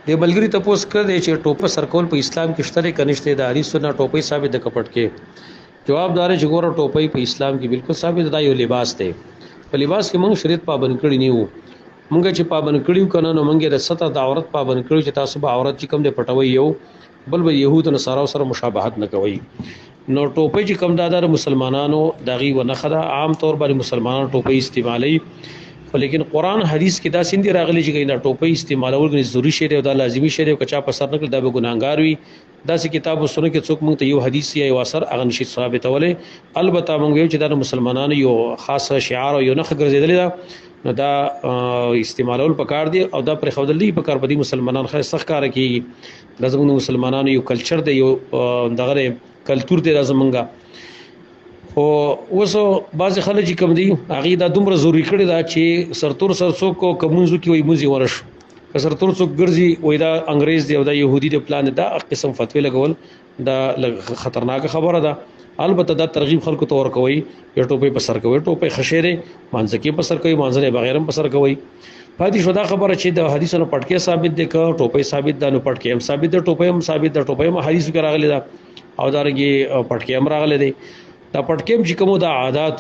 د ملګری تپوس کړی دی چې ټوپه سرکول په اسلام کې شته دی که نشته، د حدیثو نه ټوپۍ ثابت ده که پټکې؟ جواب دار چې ګوره ټوپۍ په اسلام کې بالکل ثابت ده، یو لباس دی. په لباس کې موږ شریعت پابند کړی نه وو. موږ چې پابند کړیو کنه، نو موږ د ستر د عورت پابند کړیو چې تاسو به عورت چې کوم دی پټوي، یو بل به يهود او نصارا سره مشابهت نه کوي. نو ټوپۍ چې کوم دا د مسلمانانو دغه و نه خدا، عام طور باندې مسلمانانو ټوپۍ استعمالي، خو لیکن قران حدیث کې دا سندي راغلي چې دا ټوپۍ استعمالول غني ضروری شی دی او دا لازمی شی دی، که چا په سر نکړ دا به ګناهګار وي. داسې کتاب او سنت کې څوک مونږ ته یو حدیث یا یو اثر هغه نشي ثابتولای. البته مونږ یو چې دا مسلمانانو یو خاص شعار او یو نخ ګرځیدلی دا، نو دا استعمالول پکار دی او دا پر خودل دی پکار. په دې مسلمانان خیر سخت کار کوي. دا زموږ مسلمانانو یو کلچر دی، یو دغه کلتور دی دا زمونږه. خو اوس بعض خلک چې کوم دي هغه دا دومره ضروري کړی دا چې سرتور سر څوک کومونځو کې وي موزي ورش، که سرتور څوک ګرځي وای دا انګريز دی او دا يهودي دی پلان، دا قسم فتوی لګول دا خطرناک خبره ده. البته دا ترغیب خلکو ته ورکوي، یو ټوپې په سر کوي، ټوپې خشيره مانځ کې په سر کوي، مانځ نه بغیر هم په سر کوي. پاتې شو دا خبره چې د حدیثونو پټکې ثابت دی که ټوپې ثابت ده، نو پټکې هم ثابت ده، ټوپې هم ثابت ده. ټوپې هم حدیث کې راغلي ده او دارنګي پټکې هم راغلي دي. دا پټکې چې کوم دا عادت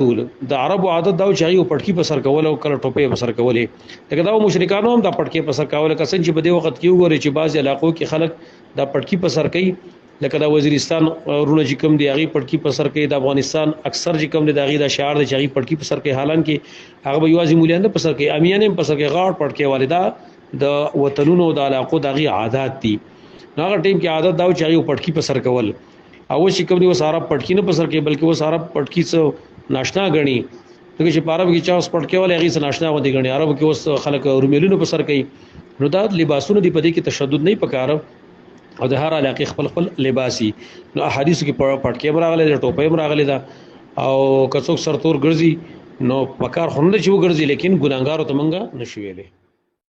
د عربو عادت دا چې یو پټکی په سر کول او کله ټوپې په سر کولې، لکه دا مشرکانو هم دا پټکی په سر کول. که څنګه چې په دې وخت کې وګوري چې بعضی علاقو کې خلک دا پټکی په سر کوي، لکه دا وزیرستان رونه چې کوم دی هغه پټکی په سر کوي، د افغانستان اکثر چې کوم دی د هغه د شعار دی چې هغه پټکی په سر کوي. حالانکه هغه به یوازې مولیان نه په سر کوي، امیان هم په سر کوي، غاړ پټکی والے. دا د وطنونو د علاقو د هغه عادت دي. نو هغه ټیم کې عادت دا چې هغه پټکی په سر کول. او چې کوم دی اوس عرب پټکی نه په سر کوي، بلکې اوس عرب پټکی څه ناشنا غني، ځکه چې په عرب کې چا اوس پټکی والے هغه څه ناشنا غوندي غني. عرب کې اوس خلک رومیلونه په سر کوي. نو دا لباسونه دی، په دې کې تشدد نه پکاره او د هر علاقې خپل خپل لباسي. نو احادیث کې پټکی هم راغلي ده، ټوپۍ هم راغلي ده. او که څوک سرتور ګرځي نو پکار خو نه چې وګرځي، لیکن ګناهګارو ته مونږه نشو ویلې.